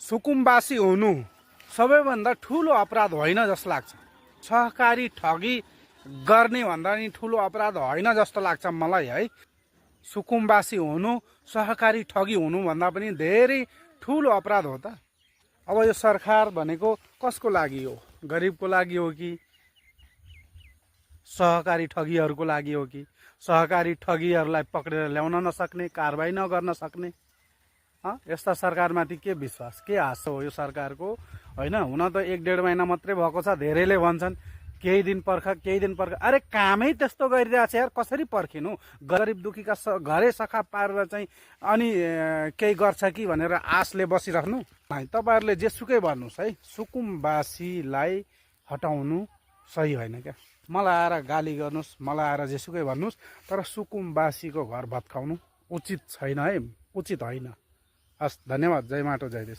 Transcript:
सुकुमवासी हुनु सबैभन्दा ठुलो अपराध होइन जस्तो लाग्छ। सहकारी ठगी गर्ने भन्दा नि ठुलो अपराध होइन जस्तो लाग्छ मलाई है। सुकुमवासी हुनु सहकारी ठगी हुनु भन्दा पनि धेरै ठुलो अपराध हो त। अब यो सरकार भनेको कसको लागि हो? गरिबको लागि हो कि सहकारी ठगीहरूको लागि हो कि? सहकारी ठगीहरूलाई पक्रेर ल्याउन नसक्ने, कारबाही नगर्न सक्ने? यस्ता सरकारमाथि के विश्वास, के आशा हो यो सरकारको? होइन, हुन त 1-1.5 महिना मात्रै भएको छ। धेरैले भन्छन् केही दिन पर्ख। अरे कामै त्यस्तो गरिरहेको छ यार, कसरी पर्खिनु? गरिब दुखीका घरै सखा पारेर चाहिँ अनि केही गर्छ कि भनेर आशले बसिराख्नु? तपाईँहरूले जेसुकै भन्नुहोस् है, सुकुमवासीलाई हटाउनु सही होइन क्या। मलाई आएर गाली गर्नुहोस्, मलाई आएर जेसुकै भन्नुहोस्, तर सुकुमवासीको घर भत्काउनु उचित छैन है, उचित होइन। हस्, धन्यवाद। जय माटो जय देश।